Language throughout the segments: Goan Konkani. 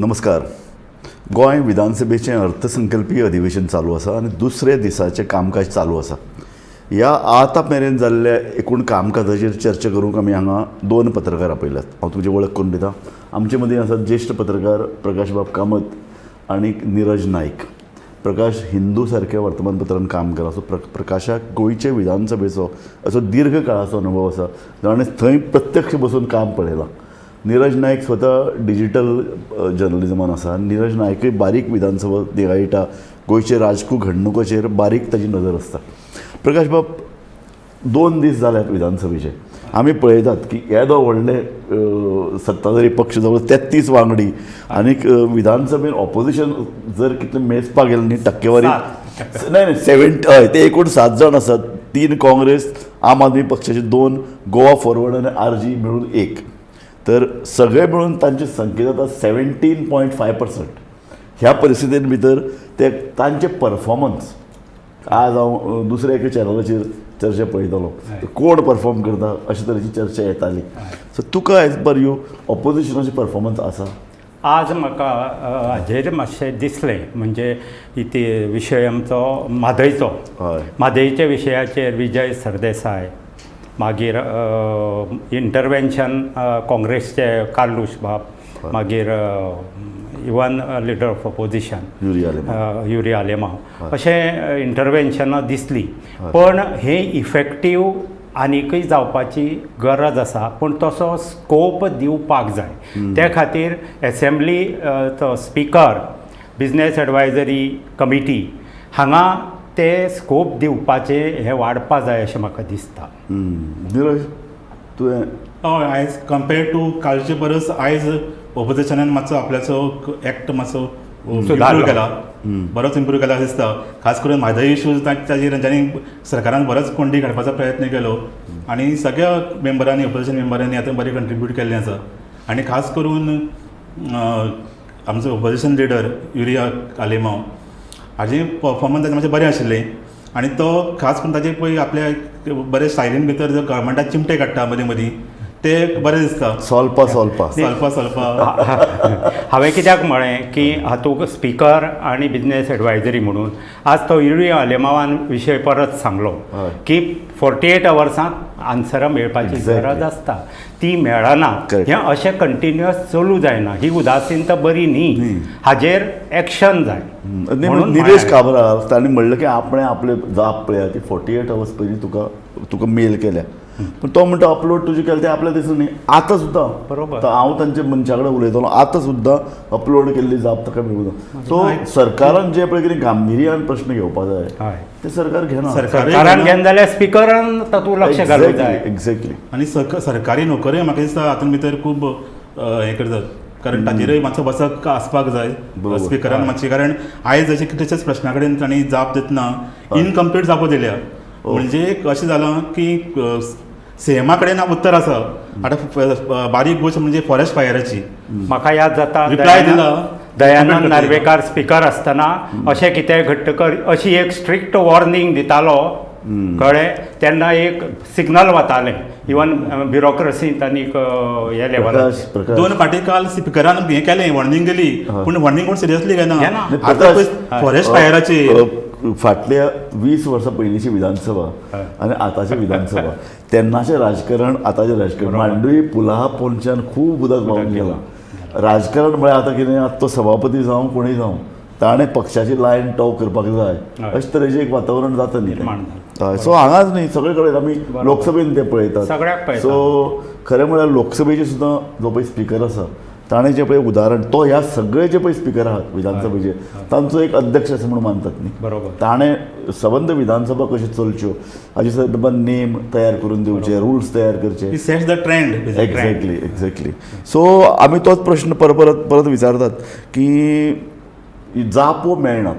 नमस्कार. गोंय विधानसभेचें अर्थसंकल्पीय अधिवेशन चालू आसा आनी दुसऱ्या दिसाचें कामकाज चालू आसा. ह्या आतां मेरेन जाल्ल्या एकूण कामकाजाचेर चर्चा करूंक आमी हांगा दोन पत्रकार आपयल्यात. हांव तुमची वळख करून दिता. आमचे मदीं आसात ज्येश्ठ पत्रकार प्रकाशबाब कामत आनी निरज नायक. प्रकाश हिंदू सारक्या वर्तमानपत्रान काम केलां. सो प्रकाशाक गोंयचे विधानसभेचो असो दीर्घ काळाचो अनुभव आसा, ताणें थंय प्रत्यक्ष बसून काम पळयलां. निरज नायक स्वता डिजिटल जर्नलिजमान आसा. निरज नायकूय बारीक विधानसभा नियाळटा, गोंयचे राजकू घडणुकाचेर बारीक ताजी नदर आसता. प्रकाश बाब, 2 दीस जाल्यात विधानसभेचे. आमी पळयतात की येदो व्हडले सत्ताधारी पक्ष जवळ 33 वांगडी आनीक विधानसभेन ऑपोजिशन जर कितले मेजपाक गेले न्ही टक्केवारी, नाही नाही 7, हय ते एकूण 7 जाण आसात. 3 काँग्रेस, आम आदमी पक्षाचे 2, गोवा फॉरवर्ड आनी आर जी मेळून 1, तर सगळे मेळून तांची संख्या जाता 17.5%. ह्या परिस्थितीन भितर ते तांचे परफॉर्मन्स आज हांव दुसऱ्या एका चॅनलाचेर चर्चा पळयतालो, कोण परफॉर्म करता अशे तरेची चर्चा येताली. सो तुका एज पर you ऑपोजिशनाची परफॉर्मन्स आसा? आज म्हाका हाजेर मातशें दिसलें, म्हणजे इथे विशय आमचो म्हादयचो, म्हादयच्या विशयाचेर विजय सरदेसाय, मागीर इंटरवेन्शन काँग्रेसचे कार्लूस बाब, मागीर even leader of opposition Yuri Alemao, अशें इंटरवेन्शनां दिसलीं. पण हें इफेक्टीव आनीकय जावपाची गरज आसा, पूण तसो स्कोप दिवपाक जाय. त्या खातीर एसेंब्ली तो स्पिकर, बिजनेस एडवायजरी कमिटी हांगा ते स्कोप दिवपाचें हें वाडपा जाय अशें म्हाका दिसता. निरज, तुवें? हय, आयज कंपेर्ड टू कालचे परस आयज ऑपोजिशनान मातसो आपल्याचो एक्ट मातसो इम्प्रूव केला, बरोच इम्प्रूव केला दिसता. खास करून म्हादय इश्यूज ताजेर तांच्यांनी सरकारान बरोच कोंडी काडपाचो प्रयत्न केलो आनी सगळ्या मेंबरांनी, ऑपोजिशन मेंबरांनी आतां बरें कंट्रिब्यूट केल्लें आसा. आनी खास करून आमचो ऑपोजिशन लिडर युरी आलेमांव हाजें परफॉर्मन्स ताजें मातशें बरें आशिल्लें आनी तो खास करून ताजे पळय आपल्या बरे स्टायलीन भितर जो गव्हर्मेंटाक चिमटे काडटा मदीं मदीं, ते बरें दिसता. सोल्पा सोल्पा सल्पा सल्पा. हांवें कित्याक म्हळें की हातूंत स्पिकर आनी बिजनेस एडवायजरी म्हणून आज तो युरी आलेमावान विशय परत सांगलो की 48 अवर्सांत आन्सरां मेळपाची गरज आसता, ती मेळना. हें अशें कंटिन्युअस चलूं जायना, ही उदासीनता बरी न्ही, हाजेर एक्शन जाय. निलेश काब्राल तांणी म्हणलें की आपणें आपले जाप पळया ती 48 अवर्स पयलीं तुका तुका मेल केल्या, पूण तो म्हणटा अपलोड तुजें केलें तें आपल्याक दिसलें न्ही. आतां सुद्दां बरोबर हांव तांच्या मनशा कडेन उलयतलो, आतां सुद्दां अपलोड केल्ली जाप ताका मेळूं. सो सरकारान जें पळय कितें गांभिर्यान प्रश्न घेवपा जाय ते सरकार घेना. सरकारान घेना जाल्यार स्पिकरान तातूंत लक्ष घालूंक जाय. एक्झॅक्टली. आनी सरकारी नोकऱ्यो म्हाका दिसता हातूंत भितर खूब हें करतात, कारण ताजेरय मातसो बसक आसपाक जाय स्पिकरान मातशी, कारण आयज अशे कितलेशेच प्रश्ना कडेन तांणी जाप दितना इनकम्प्लीट जापो दिल्या. म्हणजे अशें जालां की सीएमा कडेन उत्तर आसा, आतां बारीक गोश्ट म्हणजे फॉरेस्ट फायराची म्हाका याद जाता रिप्लाय दिला दयानंद नार्वेकार स्पिकर आसतना अशें कितें घडटकर अशी एक स्ट्रिक्ट वॉर्निंग दितालो, कळ्ळें, तेन्ना एक सिग्नल वतालें इवन ब्युरोक्रसींत आनीक हे लेवलार. 2 फाटी काल स्पिकरान हें केलें, वॉर्निंग दिली, पूण वॉर्निंग कोण सिरियसली घेना. आतां फॉरेस्ट फायराची फाटल्या 20 वर्सां पयलींची विधानसभा आनी आतांची विधानसभा, तेन्नाचें राजकारण आतांचें राजकारण, मांडवी पुला पोंदच्यान खूब उदक व्हांवून गेलां. राजकारण म्हळ्यार आतां कितें, आतां तो सभापती जावं कोणूय जावं ताणें पक्षाची लायन टॉप करपाक जाय, अशें तरेचें एक वातावरण जाता न्ही. सो हांगाच न्ही, सगळे कडेन आमी लोकसभेन तें पळयतात. सो खरें म्हळ्यार लोकसभेचे सुद्दां जो पळय स्पिकर आसा ताणें जें पळय उदाहरण, तो ह्या सगळे जे पळय स्पिकर आहात विधानसभेचे तांचो एक अध्यक्ष अशें म्हणून मानतात न्ही. बरोबर. ताणें सबंद विधानसभा कशी चलच्यो हाजे संदर्भात नेम तयार करून दिवचे, रुल्स तयार करचे. Sets the trend. Exactly exactly. So आमी तोच प्रश्न परत परत परत विचारतात की जापो मेळनात.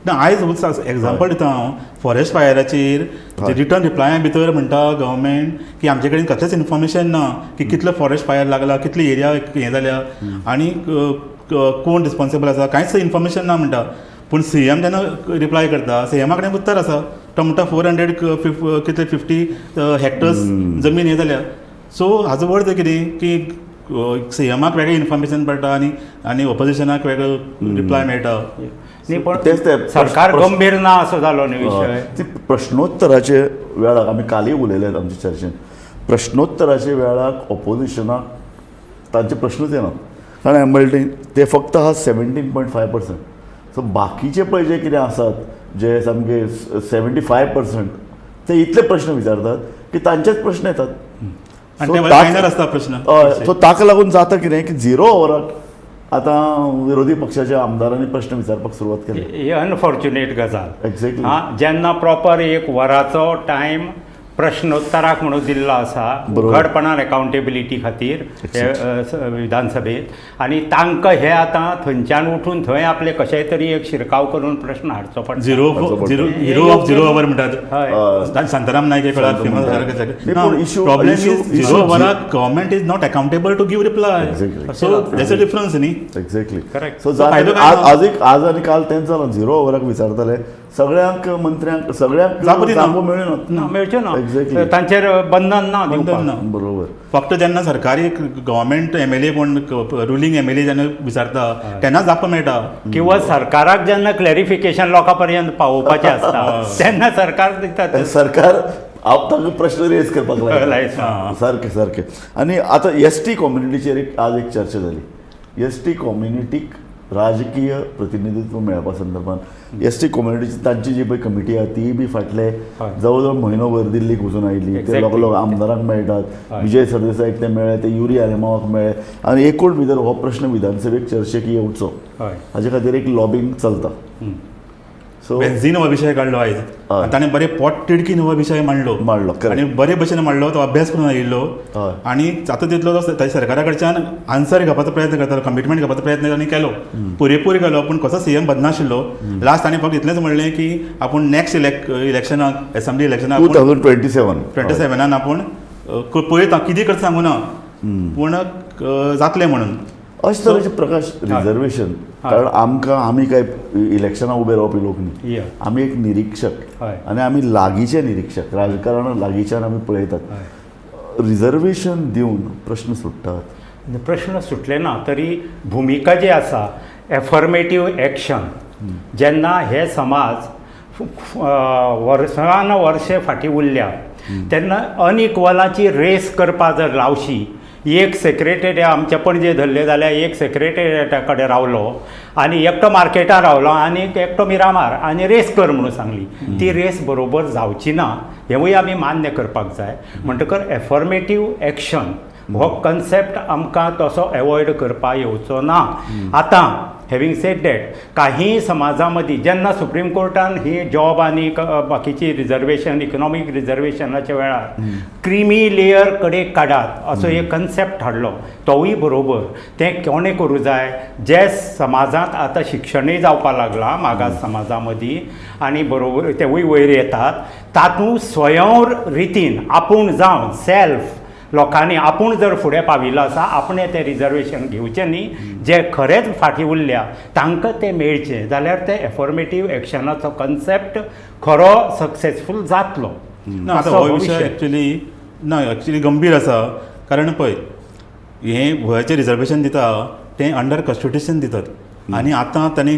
ना, आयज एग्जाम्पल दिता हांव, फॉरेस्ट फायराचेर रिटर्न रिप्लाया भितर म्हणटा गव्हर्मेंट की आमचे कडेन कसलेंच इन्फॉर्मेशन ना की कितलो फॉरेस्ट फायर लागला, कितली एरिया हें जाल्या आनी कोण रिस्पॉन्सिबल आसा, कांयच इन्फॉर्मेशन ना म्हणटा. पूण सीएम जेन्ना रिप्लाय करता, सीएमा कडेन उत्तर आसा, तो म्हणटा 400 कितले 50 हेक्टर्स जमीन हें जाल्या. सो हाजो अर्थ कितें की सीएमाक वेगळें इन्फॉर्मेशन पडटा आनी आनी ऑपोजिशनाक वेगळो रिप्लाय मेळटा. न्ही, पण सरकार गंभीर ना असो जालो न्ही विशय. ती प्रश्नोत्तराचे वेळाक आमी कालय उलयले आमच्या चर्चेन, प्रश्नोत्तराच्या वेळाक ऑपोजिशनाक तांचे प्रश्नूच येना, कारण म्हणटा ते फक्त आहा 17.5%. सो बाकीचे पळय जे कितें आसात जे सामके 75% ते इतले प्रश्न विचारतात की तांचेच प्रश्न येतात. सो ताका लागून जाता कितें की झिरो ओवराक आतां विरोधी पक्षाच्या आमदारांनी प्रश्न विचारपाक सुरवात केली. ही अनफॉर्च्युनेट गजाल. एक्झॅक्टली. हां, जेन्ना प्रॉपर एक वराचो टायम प्रश्नोत्तराक म्हणून दिल्लो आसा उघडपणान अकाउंटेबिलिटी खातीर विधानसभेत, आनी तांकां हे आतां थंयच्यान उठून थंय आपले कशेय तरी एक शिरकाव करून प्रश्न हाडचो पडटा. झिरो ऑफ झिरो our म्हणटात शांताराम नायक एक वेळार famous. Problem is zero ओवराक government is not accountable to give reply. So that's a difference न्ही. एक्झॅक्टली. करेक्ट. सो आज आनी काल तेंच जालां, झिरो ओवराक विचारताले सगळ्यांक मंत्र्यांक सगळ्यांक जापो मेळना, मेळच्यो ना. एक्झॅक्टली. तांचेर बंधन ना, बंधन ना. बरोबर. फक्त जेन्ना सरकारी गव्हर्मेंट एम एल ए कोण रुलींग एम एल ए जेन्ना विचारता तेन्ना जाप मेळटा, किंवा सरकाराक जेन्ना क्लॅरिफिकेशन लोकां पर्यंत पावोवपाचें आसता तेन्ना सरकार दिता, सरकार तांकां प्रश्न रेज करपाक लागता. सारकें सारकें. आनी आतां एस टी कम्युनिटीचेर एक आज एक चर्चा जाली. एस टी कम्युनिटीक राजकीय प्रतिनिधित्व मेळपा संदर्भात एस टी कम्युनिटीची तांची जी पळय कमिटी आहा तीय बी फाटले जवळ जवळ म्हयनो भर दिल्लीक वचून आयली. ते लोक लोक आमदारांक मेळटात, विजय सरदेसाईक ते मेळ्ळे, ते युरी आलेमावाक मेळ्ळे, आनी एकूण भितर हो प्रश्न विधानसभेक चर्चेक येवचो हाजे खातीर एक लॉबींग चलता. सो बेन्झीन हो विशय काडलो आयज, ताणें बरे पोट तिडकीन हो विशय मांडलो मांडलो आनी बरे भशेन मांडलो, तो अभ्यास करून आयिल्लो आनी जाता तितलो तो सरकारा कडच्यान आन्सर घेवपाचो प्रयत्न करतालो, कमिटमेंट घेवपाचो प्रयत्न ताणें केलो, पुरेपूर केलो, पूण कसो सीएम बदनाशिल्लो. लास्ट ताणें फक्त इतलेंच म्हणलें की आपूण नॅक्स्ट इलेक्शनाक, एसेंब्ली इलेक्शनाक 2027 आपूण पळयता कितें करता सांगू ना, पूण जातलें म्हणून. अशे तरेचे प्रकाश रिजर्वेशन, कारण आमकां आमी काय इलेक्शनाक उबे रावपी लोक न्ही, आमी एक निरिक्षक आनी आमी लागींचे निरिक्षक, राजकारण लागींच्यान आमी पळयतात. रिजर्वेशन दिवन प्रश्न सुट्टात? प्रश्न सुटले ना तरी भुमिका जी आसा एफर्मेटीव एक्शन, जेन्ना हे समाज वर्सान वर्षे फाटीं उरल्या तेन्ना अनइक्वलाची रेस करपा जर लावशी, एक सेक्रेटरी आमच्या पणजे धरले जाल्यार एक सेक्रेटरिएटा कडेन रावलो आनी एकटो मार्केटान रावलो आनी एकटो मिरामार आनी रेस कर म्हणून सांगली, ती रेस बरोबर जावची ना हेंवूय आमी मान्य करपाक जाय. म्हणटकर एफर्मेटीव एक्शन हो कन्सेप्ट आमकां तसो एवॉयड करपाक येवचो ना. आतां हॅविंग सेड that, काही समाजां मदीं जेन्ना सुप्रीम कोर्टान ही जॉब आनी बाकीची रिजर्वेशन इकनॉमीक रिजर्वेशनाच्या वेळार क्रिमी लेयर कडेन काडात असो एक कन्सेप्ट हाडलो, तोवूय बरोबर. तें कोणें करूं जाय, जे समाजांत आतां शिक्षणूय जावपाक लागलां मागास समाजां मदीं आनी बरोबर तेवूय वयर येतात, तातूंत स्वयं रितीन आपूण जावन सेल्फ लोकांनी आपूण जर फुडें पाविल्लो आसा आपणें तें रिजर्वेशन घेवचें न्ही, जे खरेंच फाटीं उरल्या तांकां तें मेळचें जाल्यार तें एफॉर्मेटीव एक्शनाचो कन्सेप्ट खरो सक्सेसफूल जातलो. ना आतां हो विशय एक्चुली ना एक्चुली गंभीर आसा, कारण पळय हें गोंयाचें रिजर्वेशन दिता तें अंडर कॉन्स्टिट्युशन दितात आनी आतां तांणी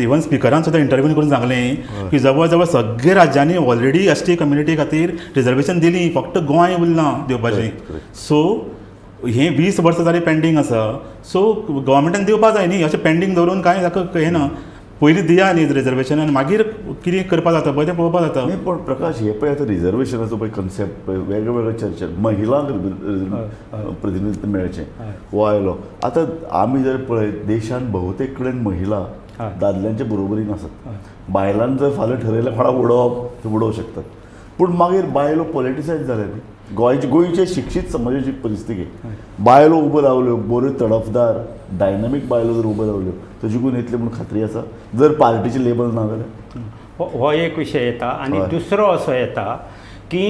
इवन स्पिकरान सुद्दां इंटरव्यू करून सांगलें की जवळ जवळ सगळे राज्यांनी ऑलरेडी एस टी कम्युनिटी खातीर रिजर्वेशन दिली, फक्त गोंय उरलां दिवपाचें. सो हें 20 वर्सां जालीं पेंडींग आसा, सो गव्हर्मेंटान दिवपा जाय न्ही, अशें पेंडींग दवरून कांय ताका हें ना, पयलीं दिया न्ही रिजर्वेशन आनी मागीर कितें करपा जाता पळय तें पळोवपा जाता. न्ही पण प्रकाश हे पळय आतां रिजर्वेशनाचो पळय कन्सेप्ट पळय वेगळे वेगळे चर्चे, महिलांक प्रतिनिधित्व मेळचें हो आयलो. आतां आमी जर पळयत देशांत बहुतेक कडेन महिला दादल्यांच्या बरोबरीन आसात, बायलांक जर फाल्यां ठरयलें कोणाक उडोवप ते उडोवंक शकतात, पूण मागीर बायलो पॉलिटिसायज जाले न्ही. गोंयचे शिक्षीत समाजाची परिस्थिती, बायलो उबो रावल्यो बऱ्यो तडफदार डायनामीक बायलो जर उबो रावल्यो त्यो जिखून येतल्यो म्हूण खात्री आसा जर पार्टीचें लेबल ना जाल्यार. हो एक विशय येता. आनी दुसरो असो येता की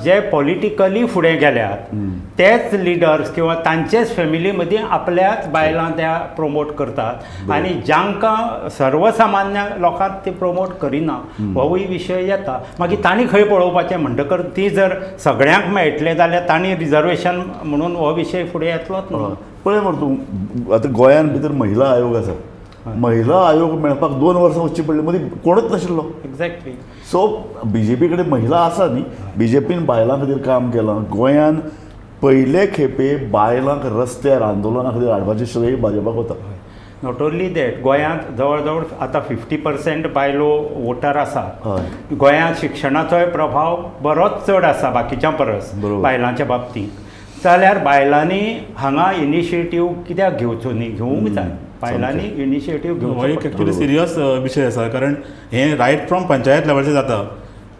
जे पॉलिटिकली फुडें गेल्यात तेच लिडर्स किंवा तांचेच फॅमिली मदीं आपल्याच बायलां त्या प्रमोट करतात आनी जांकां सर्वसामान्य लोकांक ती प्रमोट करिना होवूय विशय येता. मागीर तांणी खंय पळोवपाचें म्हणटकर ती जर सगळ्यांक मेळटलें जाल्यार तांणी रिजर्वेशन म्हणून हो विशय फुडें येतलोच न्हू. पळय मरे तूं, आतां गोंयान भितर महिला आयोग आसा, महिला आयोग मेळपाक 2 वर्सां वचची पडली, मदीं कोणूच नाशिल्लो. एग्जॅक्टली. सो बीजेपी कडेन महिला आसा न्ही, बीजेपीन बायलां खातीर काम केलां. गोंयान पयले खेपे बायलांक रस्त्यार आंदोलना खातीर हाडपाचें श्रेय भाजपाक वता. Not only that, गोंयांत जवळ जवळ आतां 50% बायलो वोटर आसात. गोंयांत शिक्षणाचोय प्रभाव बरोच चड आसा बाकीच्या परस बायलांच्या बाबतींत. जाल्यार बायलांनी हांगा इनिशिएटीव कित्याक घेवचो न्ही, घेवंक जाय बायलांनी इनिशिएटीव घेवचो. हो एक एक्चुअली सिरियस विशय आसा, कारण हें रायट फ्रॉम पंचायत लेवलाचेर जाता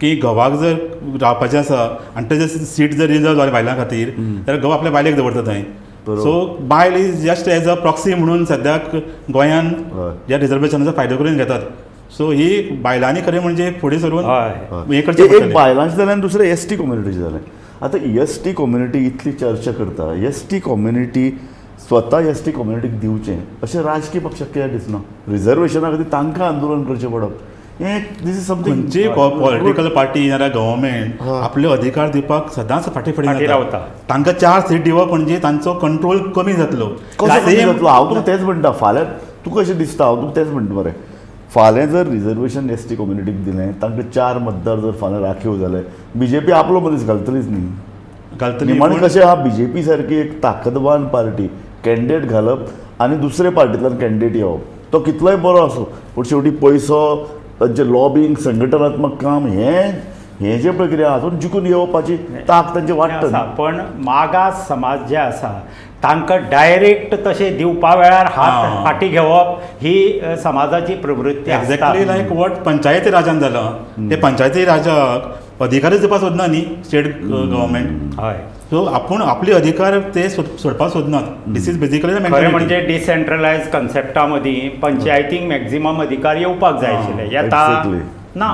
की घोवाक जर रावपाचें आसा आनी तेजें सीट जर रिजर्व जालें बायलां खातीर जाल्यार घोव आपल्या बायलेक दवरता थंय. सो बायल is just as a proxy म्हणून सद्याक गोंयान ह्या रिजर्वेशनाचो फायदो करून घेतात. सो ही बायलांनी खरें म्हणजे फुडें सरून हें करचें एक बायलांचें जालें आनी दुसरें एस टी कम्युनिटीचें जालें. आतां एस टी कम्युनिटी इतली चर्चा करता, एस टी कम्युनिटी स्वता एस टी कम्युनिटीक दिवचें अशें राजकीय पक्षाक कित्याक दिसना? रिजर्वेशना खातीर तांकां आंदोलन करचें पडप हें दीस is something. खंयची पॉलिटिकल पार्टी नाल्यार गव्हर्मेंट आपले अधिकार दिवपाक सदांच फाटीं फुडें रावता. तांकां 4 सीट दिवप म्हणजे तांचो कंट्रोल कमी जातलो. कसो कमी जातलो? हांव तुका तेंच म्हणटा, फाल्यां तुका अशें दिसता, हांव तुका तेंच म्हणटा मरे, फाल्यां जर रिजर्वेशन एस टी कम्युनिटीक दिलें, तांकां 4 मतदार जर फाल्यां राखीव जाले, बीजेपी आपलो मनीस घालतलीच न्ही. घालतली. निमाणें कशें आहा, बीजेपी सारकी एक ताकदवान पार्टी कॅन्डिडेट घालप आनी दुसरे पार्टींतल्यान कॅन्डिडेट येवप, तो कितलोय बरो आसूं पूण शेवटी पयसो, तांचें लॉबींग, संघटनात्मक काम हें हें जें पळय कितें हातून जिखून येवपाची तांक तांची वाडटा. पण मागास समाज जे आसा तांकां डायरेक्ट तशें दिवपा वेळार हात फाटीं घेवप ही समाजाची प्रवृत्ती. एक्झॅक्टली लायक what पंचायती राजान जालां, ते पंचायती राजाक अधिकारच दिवपाक सोदना न्ही स्टेट गव्हर्मेंट. हय, सो आपूण आपले अधिकार ते सोडपाक सोदनात. This is basically खरें म्हणजे डिसेंट्रलायज कन्सेप्टा मदीं पंचायतींक मॅक्झिमम अधिकार येवपाक जाय आशिल्ले, येता ना.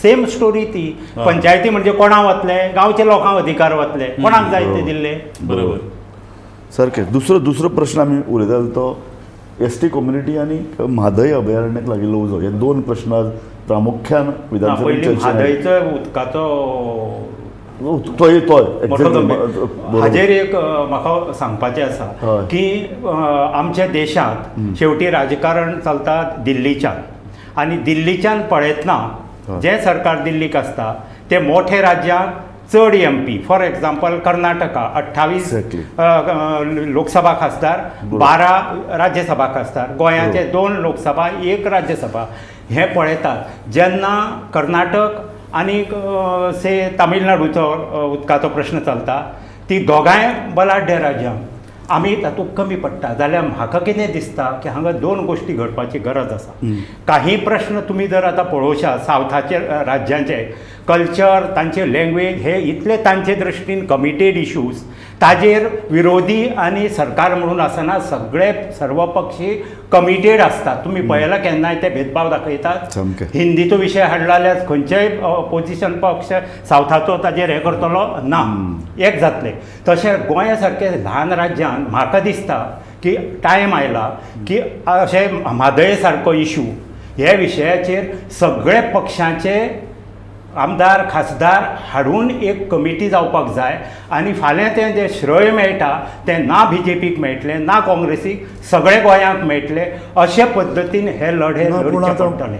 सेम स्टोरी ती पंचायती म्हणजे कोणाक वतले, गांवच्या लोकांक अधिकार वतले, कोणाक जाय ते दिल्ले. बरोबर सारकें. दुसरो दुसरो प्रश्न आमी उलयताले तो एस टी कम्युनिटी आनी म्हादय अभयारण्याक लागिल्लो उजो, हे 2 प्रश्न आज प्रामुख्यान विधानसभेत. म्हादयचो उदकाचो तोय हाजेर एक म्हाका सांगपाचें आसा की आमच्या देशांत शेवटी राजकारण चलता दिल्लीच्यान, आनी दिल्लीच्यान पळयतना जें सरकार दिल्लीक आसता ते मोठे राज्यांक चड MP, for example Karnataka 28 Lok Sabha खासदार, 12 राज्यसभा खासदार, गोंयाचे 2 लोकसभा 1 राज्यसभा, हें पळयतात. जेन्ना कर्नाटक आनी से तामिळनाडूचो उदकाचो प्रश्न चलता, ती दोगांय बलाढ्य राज्यां, आमी तातूंत कमी पडटा. जाल्यार म्हाका कितें दिसता की हांगा 2 गोश्टी घडपाची गरज आसा. काही प्रश्न तुमी जर आतां पळोवशात, सावथाचे राज्यांचे कल्चर, तांचे लँग्वेज हे इतले तांचे दृश्टीन कमिटेड इशूज, ताजेर विरोधी आनी सरकार म्हणून आसना सगळे सर्वपक्षी कमिटेड आसतात. तुमी पळयला केन्नाय ते भेदभाव दाखयतात. हिंदीचो विशय हाडलो जाल्यार खंयचेय ऑपोजिशन पक्ष सावथाचो ताजेर हें करतलो ना, एक जातले. तशें गोंया सारके ल्हान राज्यान म्हाका दिसता की टायम आयला की अशें म्हादय सारको इशू ह्या विशयाचेर सगळे पक्षांचे आमदार खासदार हाडून एक कमिटी जावपाक जाय, आनी फाल्यां तें जें श्रेय मेळटा तें ना बीजेपीक मेळटलें ना काँग्रेसीक, सगळे गोंयांक मेळटलें. अशे पद्दतीन हे लढे लढचे पडटले.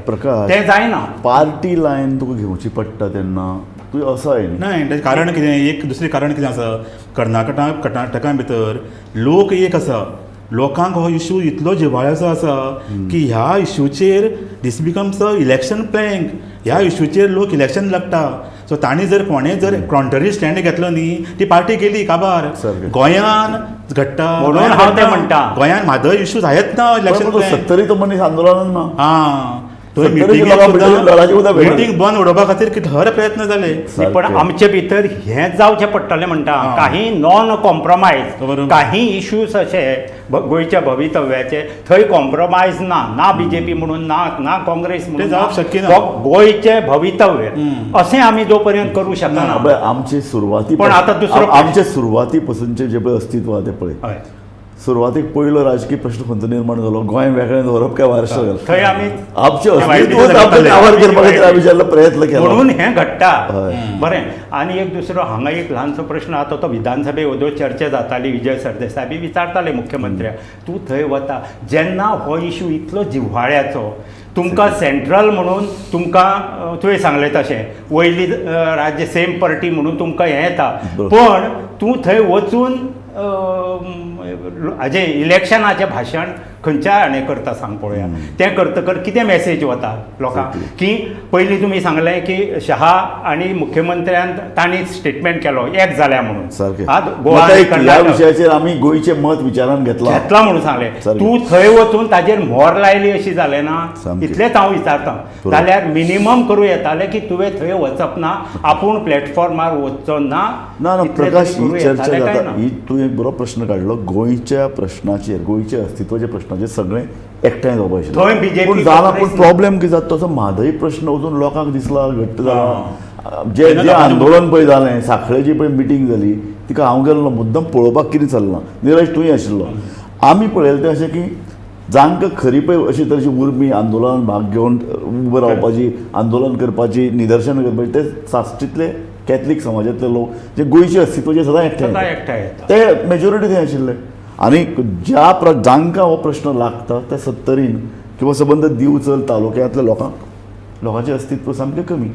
तें जायना. पार्टी लायन तुका घेवची पडटा तेन्ना तूं असो ना. कारण कितें, एक दुसरें कारण कितें आसा, कर्नाटका भितर लोक एक आसा, लोकांक हो इशू इतलो जिव्हाळ्याचो आसा की ह्या इशूचेर this becomes a election plank. ह्या इशूचेर लोक इलेक्शन लढटा. सो तांणी जर कोणें जर कॉन्ट्ररी स्टँड घेतलो न्ही, ती पार्टी गेली काबार. गोंयान घडटा म्हणून हांव तें म्हणटा, गोंयान म्हादय इशू जायत ना इलेक्शन. 70 तो मनीस आंदोलनान ना. हां, मिटींग बंद उडोवपा खातीर हर प्रयत्न जाले. पण आमचे भितर हें जावचें पडटलें म्हणटा. काही नॉन कॉम्प्रोमायज, काही इश्यूज अशे गोंयच्या भवितव्याचे, थंय कॉम्प्रोमायज ना, ना बीजेपी म्हणून ना, ना काँग्रेस म्हणून, जावप शक्य ना. गोंयचें भवितव्य अशें आमी जो पर्यंत करूं शकना. आमचे सुरवाती पण आतां दुसरो आमचे सुरवाती पसूनचे जे पळय अस्तित्व आहा तें पळय, सुरवातीक पयलो राजकीय प्रश्न खंयचो निर्माण जालो, गोंय वेगळें दवरप काय महाराष्ट्र घालप, थंय आमी आमचें अस्तित्वच आमकां काबार करपा खातीर आमी जेन्ना प्रयत्न केलो म्हणून हें घडटा. बरें, आनी एक दुसरो हांगा एक ल्हानसो प्रश्न आतां तो विधानसभे वदो चर्चा जाताली, विजय सरदेसाय बी विचारताले मुख्यमंत्र्याक, तूं थंय वता जेन्ना हो इशू इतलो जिव्हाळ्याचो, तुमकां सेंट्रल म्हणून तुमकां तुवें सांगलें तशें वयली राज्य सेम पार्टी म्हणून तुमकां हें येता, पण तूं थंय वचून हाजें इलेक्शनाचें भाशण खंयच्या हाणें करता सांग पळोवया. तें करतकर कितें मॅसेज वता लोकांक की पयलीं तुमी सांगलें की शहा आनी मुख्यमंत्र्यान तांणी स्टेटमेंट केलो एक जाल्या म्हणून, सारकें गोवा ह्या विशयाचेर आमी गोंयचें मत विचारान घेतलां म्हणून सांगलें, तूं थंय वचून ताजेर म्होर लायली अशी जालें ना, इतलेंच हांव विचारतां. जाल्यार मिनिमम करूं येतालें की तुवें थंय वचप ना, आपूण प्लॅटफॉर्मार वचचो ना. ना ना प्रकाश, ही चर्चा जाता, ही तूं एक बरो प्रश्न काडलो. गोंयच्या प्रश्नाचेर, गोंयच्या अस्तित्वाच्या प्रश्नाचेर सगळें एकठांय जावपा आशिल्लें, पूण जाला. पूण प्रॉब्लेम कितें जाता, तसो म्हादय प्रश्न अजून लोकांक दिसला घट्ट जाला. जे जे आंदोलन पळय जालें, साखळेची पळय मिटींग जाली, तिका हांव गेल्लो मुद्दम पळोवपाक कितें चल्लां, निरज तूंय आशिल्लो. आमी पळयलें तें अशें की जांकां खरी पळय अशी तरेची उर्मी आंदोलनान भाग घेवन उबो रावपाची, आंदोलन करपाची, निदर्शन करपाची, ते साश्टींतले कॅथलीक समाजांतले लोक जे गोंयचे अस्तित्वाचे सदां एकठांय येता, ते मेजॉरिटी थंय आशिल्ले. आनी ज्या जांकां हो प्रश्न लागता त्या सत्तरीन किंवा सबंद दिवचल तालुक्यांतल्या लोकांक लोकांचें अस्तित्व सामकें कमी,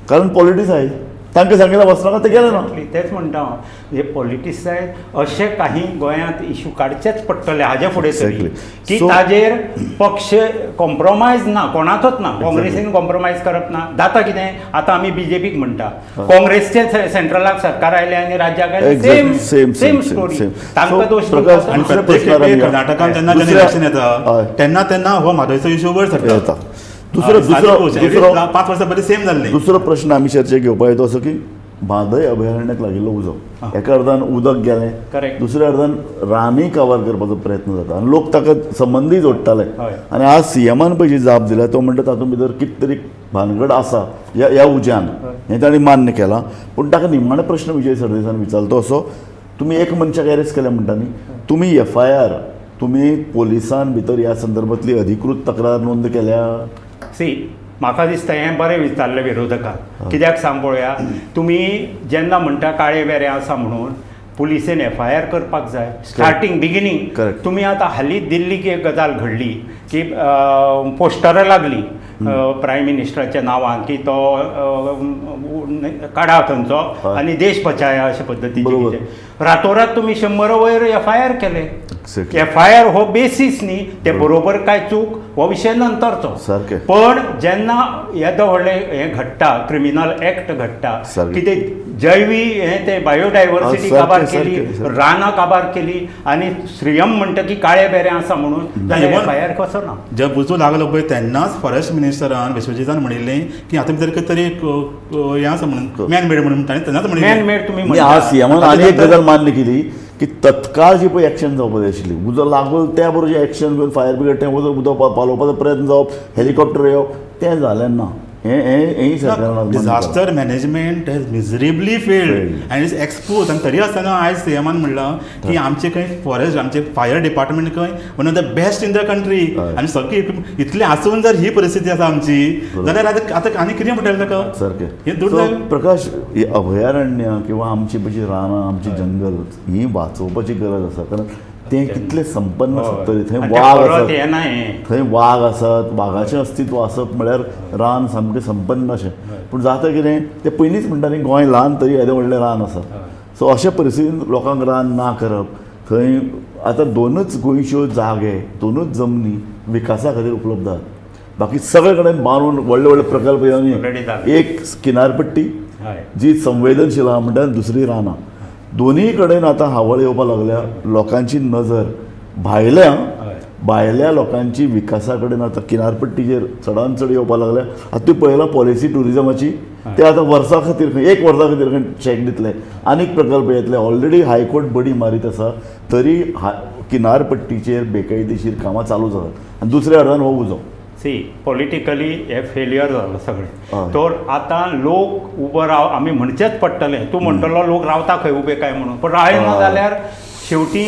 कारण पॉलिटिसायज तांकां सांगितलें वचनाका, ते गेले ना. तेच म्हणटा हांव, जे पॉलिटिसायज अशे काही गोंयांत इशू काडचेच पडटले हाजे फुडें तरी, की ताजेर पक्ष कॉम्प्रोमायज ना, कोणाचोच ना. काँग्रेसीन कॉम्प्रोमायज करप ना, जाता कितें आतां आमी बीजेपीक म्हणटा, काँग्रेसचें सेंट्रलाक सरकार आयलें आनी राज्याक आयलें, सेम सेम स्टोरी, तांकां दोश. कर्नाटकान जेन्ना जेन्ना इलेक्शन येता तेन्ना तेन्ना हो म्हादयचो इशू वयर सरता. दुसरो दुसरो दुसरो 5 वर्सां पयलीं सेम जाल्लें. दुसरो प्रश्न आमी चर्चेक घेवपाक येतो असो की म्हादय अभयारण्याक लागिल्लो उजो, एका अर्दान उदक गेलें, दुसऱ्या अर्दान रानूय काबार करपाचो प्रयत्न जाता आनी लोक ताका संबंदूय जोडटाले. आनी आज सीएमान पळय जी जाप दिल्या तो म्हणटा तातूंत भितर कितें तरी भानगड आसा ह्या उज्यान, हें ताणें मान्य केलां. पूण ताका निमाणो प्रश्न विजय सरदेसान विचारलो तो असो, तुमी एक मनशाक अरेस्ट केल्या म्हणटा न्ही, तुमी एफआयआर, तुमी पोलिसान भितर ह्या संदर्भांतली अधिकृत तक्रार नोंद केल्या? सी, म्हाका दिसता हें बरें विचारलें विरोधकान, कित्याक सांग पळोवया, तुमी जेन्ना म्हणटा काळे वेरे आसा म्हणून पुलिसेन एफआयआर करपाक जाय स्टार्टींग बिगिनींग. तुमी आतां हालींच दिल्लीक एक गजाल घडली की पोस्टरां लागली प्रायम मिनिस्टराच्या नांवान की तो काडा थंयचो आनी देश बचाया अशे पद्दतीचे, रातोरात तुमी 100 वयर एफआयआर केले. एफआयआर हो बेसीस न्ही, ते बरोबर काय चूक हो विशय नंतरचो, पण जेन्ना येदो व्हडलें हें घडटा, क्रिमिनल एक्ट घडटा, कितें जैवी हें ते बायोडायवर्सिटी काबार केली, रानां काबार केली आनी श्रीयम म्हणटा की काळे बेरे आसा म्हणून एफआयआर कसो ना. जेन्ना उजो लागलो पळय तेन्नाच फॉरेस्ट मिनिस्टरान विश्वजीतान म्हणिल्लें की आतां भितर कितें तरी हें आसा म्हणून मॅन मेड म्हणून ताणें तेन्नाच म्हणिल्लें. मॅन मेड तुमी आज सीएमान आनी एक गजाल मान्य केली की तत्काळ जी पळय एक्शन जावपाक जाय आशिल्ली, उजो लागलो त्या बरोबर जे एक्शन घेवन फायर ब्रिगेड तें उजो उदक पालोवपाचो प्रयत्न जावप, हेलिकॉप्टर येवप, तें जालें ना. हें सरकारान disaster management has miserably failed and is expose. आनी तरी आसतना आयज सीएमान म्हणलां की आमचे खंय फॉरेस्ट, आमचे फायर डिपार्टमेंट खंय one of the best in the country, आनी सगळी इतलें आसून जर ही परिस्थिती आसा आमची जाल्यार आतां आतां आनी कितें म्हणटलें ताका. सारकें. प्रकाश, ही अभयारण्य किंवा आमची जी रानां, आमची जंगल ही वाचोवपाची गरज आसा, कारण तें कितलें संपन्न सत्तरी, थंय वाग आसात, थंय वाग आसात, वागाचें अस्तित्व आसप म्हळ्यार रान सामकें संपन्न अशें. पूण जाता कितें, तें पयलींच म्हणटा न्ही गोंय ल्हान तरी येदें व्हडलें रान आसा. सो अशा परिस्थितीन लोकांक रान ना करप, थंय आतां दोनूच गोंयच्यो जागे, दोनूच जमनी विकासा खातीर उपलब्ध आहात, बाकी सगळे कडेन बांदून व्हडले व्हडले प्रकल्प येवन एक किनारपट्टी जी संवेदनशील आहा म्हणटा, दुसरी रानां, दोनूय कडेन आतां हावळ येवपाक लागल्या. लोकांची नजर भायल्या भायल्या लोकांची विकासा कडेन आतां किनारपट्टीचेर चडान चड येवपाक लागल्या. आतां तूं पळयला पॉलिसी ट्युरिजमाची, ते आतां वर्सा खातीर खंय, एक वर्सा खातीर खंय चॅक दितले, आनीक प्रकल्प येतले. ऑलरेडी हायकोर्ट बडी मारीत आसा, तरी किनारपट्टीचेर बेकायदेशीर कामां चालूच आसात आनी दुसऱ्या अर्दान हो उजो. सी, पॉलिटिकली हे फेलियर जालो सगळें. तर आतां लोक उबो राव आमी म्हणचेच पडटलें. तूं म्हणटलो लोक रावता खंय उबे काय म्हणून, पण रावना जाल्यार शेवटी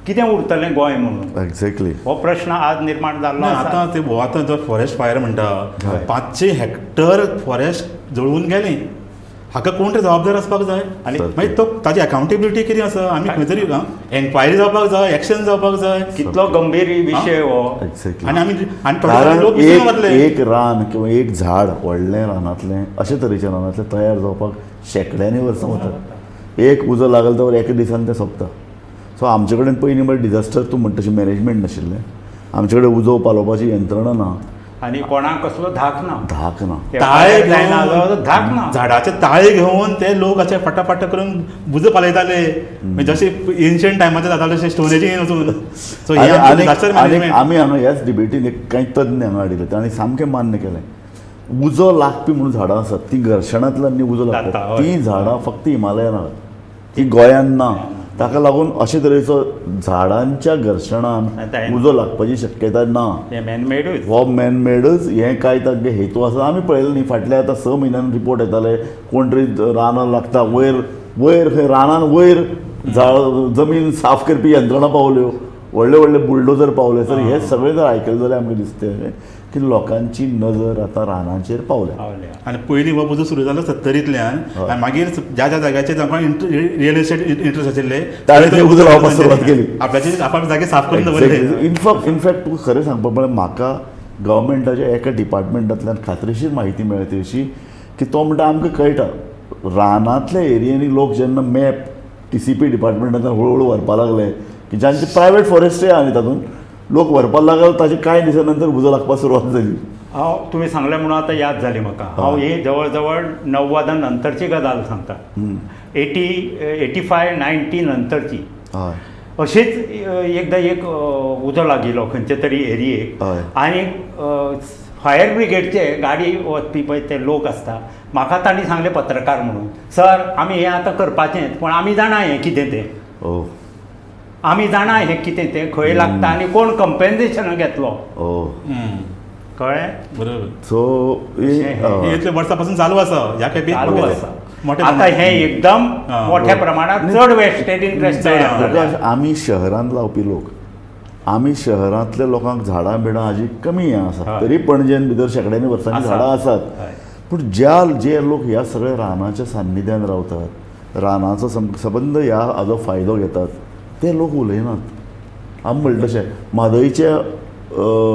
कितें उरतलें गोंय म्हणून? एक्झॅक्टली, हो प्रश्न आज निर्माण जाल्लो. आतां ते आतां जो फॉरेस्ट फायर म्हणटा, 500 हेक्टर फॉरेस्ट जळून गेलें, हाका कोण तरी जबाबदार आसपाक जाय. आनी मागीर तो ताजी अकाउंटेबिलिटी कितें आसा, आमी खंय तरी एन्क्वायरी जावपाक जाय, एक्शन जावपाक जाय. कितलो गंभीर विशय हो. एक्झॅक्टली. आनी आमी आनी एक रान किंवा एक झाड व्हडलें रानांतलें अशे तरेच्या रानांतलें तयार जावपाक शेंकड्यांनी वर्सां वतात. एक उजो लागलो जाल्यार एका दिसान तें सोंपता. सो आमचे कडेन पयलीं म्हळ्यार डिजास्टर तूं म्हणटा तशें मॅनेजमेंट नाशिल्लें, आमचे कडेन उजो पालोवपाची यंत्रणा ना आनी कोणाक कसलो धाक ना, धाक ना, ताळे घेवन धाक ना, झाडाचे ताळे घेवन ते लोक अशे फटाफट करून उजो पालयताले, जशे एन्शियंट टायमाचे जाताले तशे स्टोरेजीन वचून. सो आमी हांगा ह्याच डिबेटीन एक कांय तज्ञ हांगा हाडिल्ले, तांणी सामकें मान्य केलें, उजो लागपी म्हणून झाडां आसात तीं घर्शणांतल्यान न्ही उजो लागता, तीं झाडां फक्त हिमालयान आसात, ती गोंयान ना. ताका लागून अशे तरेचो झाडांच्या घर्शणान उजो लागपाची शक्यता ना. हो मॅनमेडच हें काय तांचे हेतू आसा आमी पळयलें न्ही. फाटल्या आतां 6 म्हयन्यान रिपोर्ट येताले, कोण तरी रानां लागता वयर वयर खंय रानान वयर झाड जमीन साफ करपी यंत्रणा पावल्यो, व्हडले व्हडले बुलडोजर पावले. तर हे सगळें जर आयकलें जाल्यार आमकां दिसता की लोकांची नजर आतां रानांचेर पावल्या. आनी पयलीं हो उजो सुरू जालो 70तल्यान, आनी मागीर ज्या ज्या जाग्याचेर तांकां रियल इस्टेट इंट्रस्ट आशिल्ले ताणें ते उजो लावपाक सुरवात केली, आपल्याचे आपल्या जागे साफ करून दवरले. इनफॅक्ट तुका खरें सांगपा म्हळ्यार म्हाका गव्हर्मेंटाच्या एका डिपार्टमेंटांतल्यान खात्रीशीर म्हायती मेळ्ळी अशी की तो म्हणटा आमकां कळटा रानांतल्या एरियांनी लोक जेन्ना मॅप TCP डिपार्टमेंटांतल्यान हळू हळू व्हरपाक लागले की जांचे प्रायवेट फॉरेस्टय आहा न्ही तातूंत लोक व्हरपाक लागले, ताचे कांय दिसा नंतर उजो लागपाक सुरवात जाली. हांव तुवें सांगलें म्हणून आतां याद जाली म्हाका. हांव ही जवळ जवळ 90 नंतरची गजाल सांगता, 80, 85, 90 नंतरची. अशीच एकदां एक उजो लागिल्लो खंयचे तरी एरियेक, आनी फायर ब्रिगेडचे गाडी वचपी पळय ते लोक आसता, म्हाका तांणी सांगलें पत्रकार म्हणून, सर आमी हें आतां करपाचें, पूण आमी जाणा हें कितें तें, आमी जाणा हें कितें तें, खंय लागता आनी कोण कंपेन्सेशन घेतलो. कळ्ळें? बरोबर. सो इतले वर्सां पासून चालू आसा ह्या खेपे चालू आसा. आतां हें एकदम मोठ्या प्रमाणात चड वेस्टेड इंट्रस्ट. आमी शहरांत लावपी लोक, आमी शहरांतल्या लोकांक झाडां बिडां हाजी कमी हें आसा, तरी पणजेन भितर शेंकड्यांनी वर्सांनी झाडां आसात, पूण ज्या जे लोक ह्या सगळ्या रानाच्या सान्निध्यान रावतात, रानाचो सबंद ह्या हाजो फायदो घेतात, ते लोक उलयनात. आमी म्हणटा तशें म्हादयच्या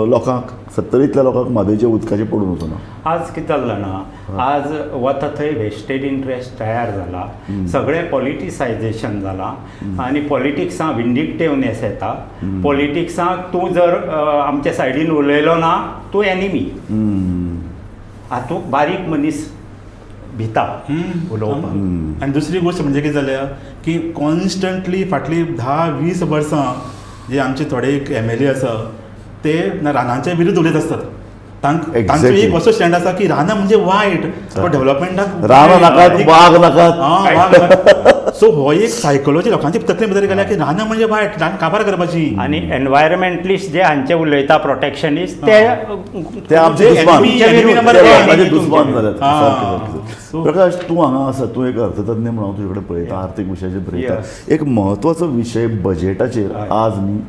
लोकांक 70तल्या लोकांक म्हादयच्या उदकाचें पडून वचना. आज कितें जालें जाणा, आज वता थंय वेस्टेड इंट्रस्ट तयार जाला, सगळें पॉलिटिसायजेशन जालां आनी पॉलिटिक्सां विंडिक्टिवनेस येता. पॉलिटिक्सांक तूं जर आमच्या सायडीन उलयलो ना तूं एनिमी. हातूंत बारीक मनीस भिता उलोवपाक. आनी दुसरी गोश्ट म्हणजे कितें जाल्या की कॉन्स्टंटली फाटलीं 10-20 वर्सां जे आमचे थोडे एक MLA आसा ते रानांच्या विरुद्ध उलयत आसतात. तांचो एक असो स्टँड आसा की रानां म्हणजे वायट, पण डेव्हलपमेंटाक रानां नाकात, वाग नाकात. सो हो एक सायकोलॉजी लोकांची तकले भितर गेल्या की रानां म्हणजे वायट, रान काबार करपाची. आनी एनवायरमेंटलिस्ट जे हांचे उलयता प्रोटेक्शनिस्ट ते आमचे दुस्मान जाल्यात. प्रकाश, तूं हांगा आसा, तूं एक अर्थतज्ञ म्हणून हांव तुजे कडेन पळयता, आर्थीक विशयाचेर बरयता. एक म्हत्वाचो विशय बजेटाचेर आज न्ही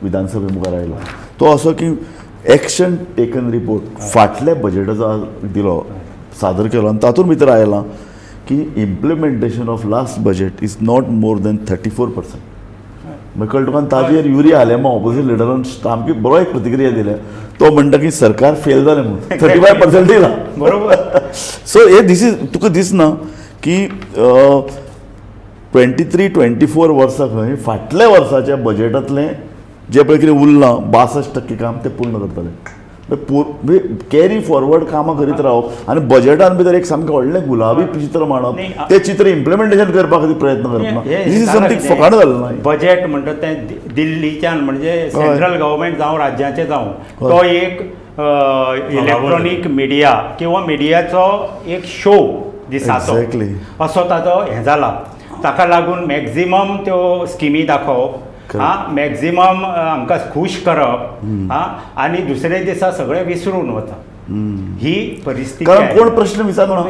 विधानसभे मुखार आयला तो असो की एक्शन टेकन रिपोर्ट फाटल्या बजेटाचो आज दिलो, सादर केलो आनी तातूंत भितर आयलां की implementation of last budget is not more than 34%. मागीर कळटा तुका. ताजेर युरी आलेमांव ऑपोजीट लिडरान सामकी बरो एक प्रतिक्रिया दिल्या, तो म्हणटा की सरकार फेल जालें म्हणून 35% दिला. बरोबर. सो हे this is तुका दिसना की 23-24 वर्सां खंय फाटल्या वर्साच्या बजेटांतलें जें पळय कितें उरलां 62% काम तें पूर्ण करतलें. कॅरी फॉरवर्ड कामां करीत रावप आनी बजेटान भितर एक सामकें व्हडलें गुलाबी चित्र मांडप, तें चित्र इम्प्लिमेंटेशन करपा खातीर प्रयत्न करप ना, this is something फकाणां जालें ना. बजेट म्हणटा तें दिल्लीच्यान म्हणजे सेंट्रल गव्हर्मेंट जावं राज्याचें जावं, तो एक इलेक्ट्रॉनीक मिडिया किंवा मिडियाचो एक शो दिसाचो असो ताजो हें जाला. ताका लागून मॅक्झिमम त्यो स्किमी दाखोवप, हा मॅक्झिमम हांकां खूश करप हा आनी दुसरे दिसा सगळें विसरून वता. ही परिस्थिती. कारण कोण प्रश्न विचारना,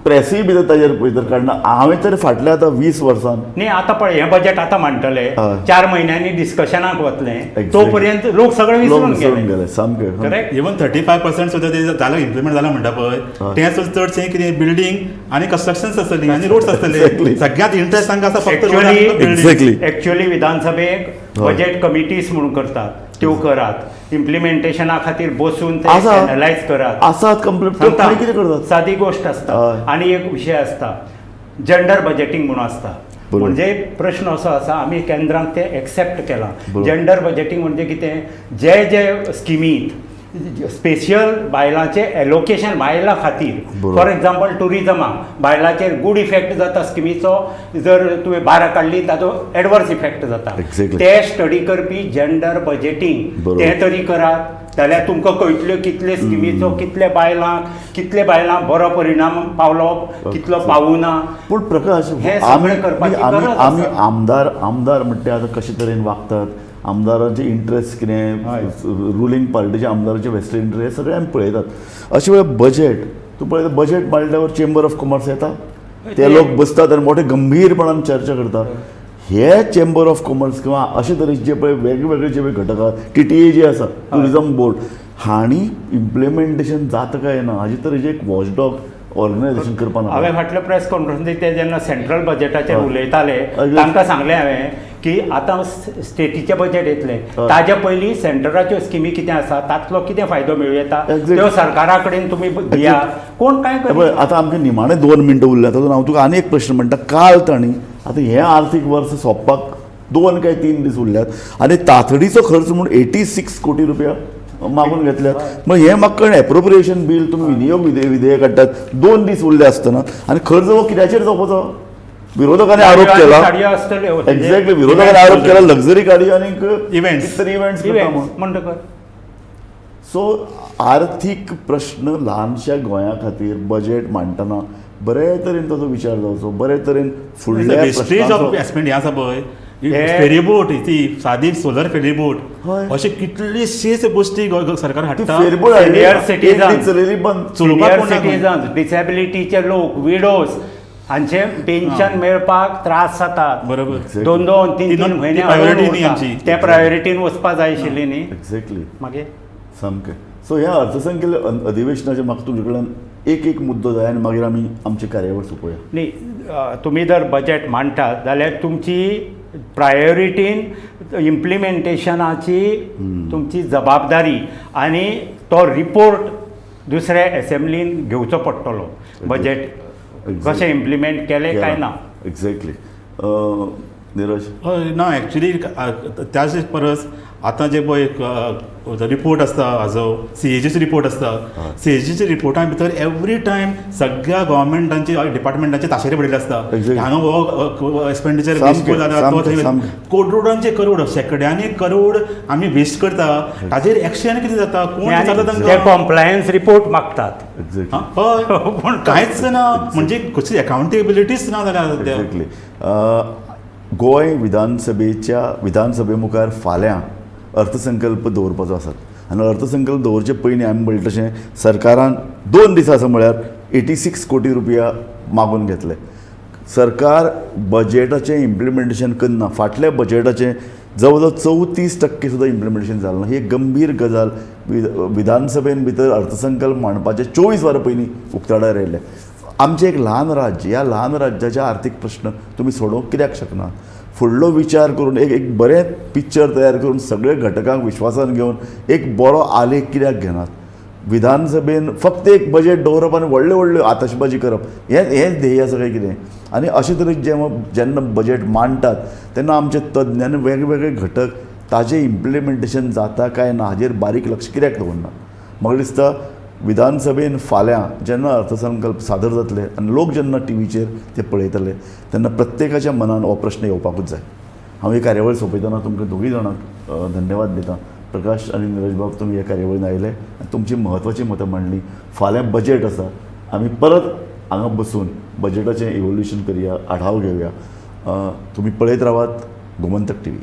प्रेसूय भितर ताजेर भितर काडना. हांवें तर फाटल्या आतां 20 वर्सां न्ही आतां पळय हें बजेट आतां मांडटले, 4 म्हयन्यांनी डिस्कशनाक वतले, तो पर्यंत लोक सगळे विसरून गेले सामके. करेक्ट. इवन 35% सुद्दां ते जालें इम्प्लिमेंट जालां म्हणटा पळय, तें सुद्दां चडशें कितें बिल्डींग आनी कन्स्ट्रक्शन आसतली आनी रोड्स आसतले. सगळ्यांत इंट्रस्ट तांकां आसा फक्त. एक्च्युअली विधानसभेक बजेट कमिटीज म्हणून करतात त्यो करात, इम्प्लिमेंटेशना खातीर बसून ते एनलायज करात. आसात कंप्लीट कितें करतात, सादी गोश्ट आसता. आनी एक विशय आसता जेंडर बजेटींग म्हणून आसता. म्हणजे प्रश्न असो आसा, आमी केंद्रांक ते एक्सेप्ट केलां. जेंडर बजेटींग म्हणजे कितें, जे जे स्किमींत स्पेशल बायलांचें एलोकेशन बायलां खातीर, फॉर एग्जाम्पल ट्युरिजमाक बायलांचेर गूड इफेक्ट जाता स्किमीचो, जर तुवें 12 काडली ताचो एडवर्स इफेक्ट जाता. ते स्टडी करपी जेंडर बजेटींग तें तरी करात जाल्यार तुमकां कळटल्यो कितले स्किमीचो कितले बायलांक कितले बायलांक बरो परिणाम पावलो, कितलो पावूना. पूण प्रकाश, हें सगळें करपाची गरज आमी आमदार आमदार म्हणटा आतां कशे तरेन वागतात, आमदारांचे इंट्रस्ट कितें, रुलींग पार्टीचे आमदारांचे वेस्टेड इंट्रस्ट हे सगळे आमी पळयतात. अशे वेळार बजेट तूं पळयता, बजेट मांडल्यावर चेंबर ऑफ कॉमर्स येता, ते लोक बसतात आनी मोठे गंभीरपणान चर्चा करतात. हे चेंबर ऑफ कॉमर्स किंवा अशे तरेचे जे पळय वेगवेगळे जे पळय घटक आसा, TTA जे आसा, ट्युरिजम बोर्ड, हांणी इम्प्लिमेंटेशन जाता काय ना हाजे तरेचे एक वॉचडॉग ऑर्गनायझेशन करपाक. हांवें फाटल्या प्रेस कॉन्फरन्सीक ते जेन्ना सेंट्रल बजेटाचेर उलयताले तांकां सांगलें हांवें की आतां स्टेटीचें बजेट येतलें, ताजे पयलीं सेंटराच्यो स्किमी कितें आसा तातलो कितें फायदो मेळूं येता त्यो सरकारा कडेन तुमी दिया. कोण कांय पळय आतां आमकां निमाणे 2 मिनटां उरल्या, तातूंत हांव तुका आनी एक प्रश्न म्हणटा. काल तांणी आतां हें आर्थीक वर्स सोंपपाक 2 काय 3 दीस उरल्यात आनी तातडीचो खर्च म्हूण 86 कोटी रुपया मागून घेतल्यात. मग हें म्हाका कळ्ळें, एप्रोप्रिएशन बील तुमी विनियोग विधेयक हाडटात 2 दीस उरले आसतना आनी खर्च हो कित्याचेर जावपाचो? विरोधकांनी आरोप केला, एक्झॅक्टली विरोधकांनी आरोप केला लक्झरी गाडी आनी इव्हेंट्स इव्हेंट्स म्हणटकर. सो आर्थीक प्रश्न ल्हानश्या गोंया खातीर बजेट मांडटना बरे तरेन ताचो विचार जावचो, बरे तरेन फुडल्या वेस्टेज ऑफ हे आसा पळय, फेरीबोट, ती सादी सोलर फेरीबोट, अशे कितलेशेच गोष्टी सरकार हाडटा. सिनियर सिटीजन, डिसेबिलिटीचे लोक, विडोज हांचे पेन्शन मेळपाक त्रास जातात. बरोबर, 2 2 3 3 म्हयने प्रायोरिटी ते प्रायोरिटीन वचपा जाय आशिल्ली न्ही. एक्झॅक्टली मागीर सामकें. सो ह्या अर्थसंकल्प अधिवेशनाचेर म्हाका तुजे कडल्यान एक एक मुद्दो जाय आनी मागीर आमी आमची कार्यावळ सोंपोवया. न्ही, तुमी जर बजेट मांडटात जाल्यार तुमची प्रायोरिटीन इम्प्लिमेंटेशनाची तुमची जबाबदारी आनी तो रिपोर्ट दुसऱ्या एसेंब्लीन घेवचो पडटलो, बजेट कशें इम्प्लिमेंट केलें काय ना. एक्झॅक्टली. निरज? हय, ना एक्चुली त्याच परस आतां जे पळय रिपोर्ट आसता हाजो CAGचो रिपोर्ट आसता, CAGच्या रिपोर्टा भितर एवरी टायम सगळ्या गव्हर्मेंटांचे डिपार्टमेंटाचे ताशेरे पडिल्ले आसता. हांगा हो एक्सपेंडिचर वेस्टफूल जाला, तो करोडांचे करोड, शेंकड्यांनी करोड आमी वेस्ट करता, ताजेर एक्शन कितें जाता, कोण विचारता तांकां? कॉम्प्लायन्स रिपोर्ट मागतात. हय, पूण कांयच ना, म्हणजे कसली अकाउंटेबिलिटीच ना जाल्या सद्या. एक्झॅक्टली. गोंय विधानसभेच्या विधानसभे मुखार फाल्यां अर्थसंकल्प दवरपाचो आसात आनी अर्थसंकल्प दवरचे पयलीं आमी म्हणलें तशें सरकारान 2 दीस आसा म्हळ्यार 86 कोटी रुपया मागून घेतले. सरकार बजेटाचें इम्प्लिमेंटेशन करना, फाटल्या बजेटाचें जवळ जवळ 34% सुद्दां इम्प्लिमेंटेशन जालें ना. ही एक गंभीर गजाल विधानसभेन भितर अर्थसंकल्प मांडपाचे 24 वरां पयलीं उक्ताडार आयलें. आमचें एक ल्हान राज्य, ह्या ल्हान राज्याचे आर्थीक प्रश्न तुमी सोडोवंक कित्याक शकना? फुडलो विचार करून एक एक बरें पिक्चर तयार करून सगळे घटकांक विश्वासान घेवन एक बरो आलेख कित्याक घेनात? विधानसभेन फक्त एक बजेट दवरप आनी व्हडल्यो व्हडल्यो आतशबाजी करप हें हें ध्येय आसा काय कितें? आनी अशे तरेन जेन्ना जेन्ना बजेट मांडटात तेन्ना आमचे तज्ञ आनी वेगवेगळे घटक ताजें इम्प्लिमेंटेशन जाता काय ना हाजेर बारीक लक्ष कित्याक दवरना? म्हाका दिसता विधानसभेन फाल्यां जेन्ना अर्थसंकल्प सादर जातले आनी लोक जेन्ना टीव्हीचेर ते पळयतले तेन्ना प्रत्येकाच्या मनान हो प्रश्न येवपाकूच जाय. हांव ही कार्यावळ सोंपयतना तुमकां दोगूय जाणांक धन्यवाद दितां. प्रकाश आनी निरज बाब, तुमी ह्या कार्यावळीन आयले आनी तुमची म्हत्वाची मतां मांडली. फाल्यां बजेट आसा, आमी परत हांगा बसून बजेटाचें इवोल्युशन करया, आढाव घेवया. तुमी पळयत रावात गोमंतक टीव्ही.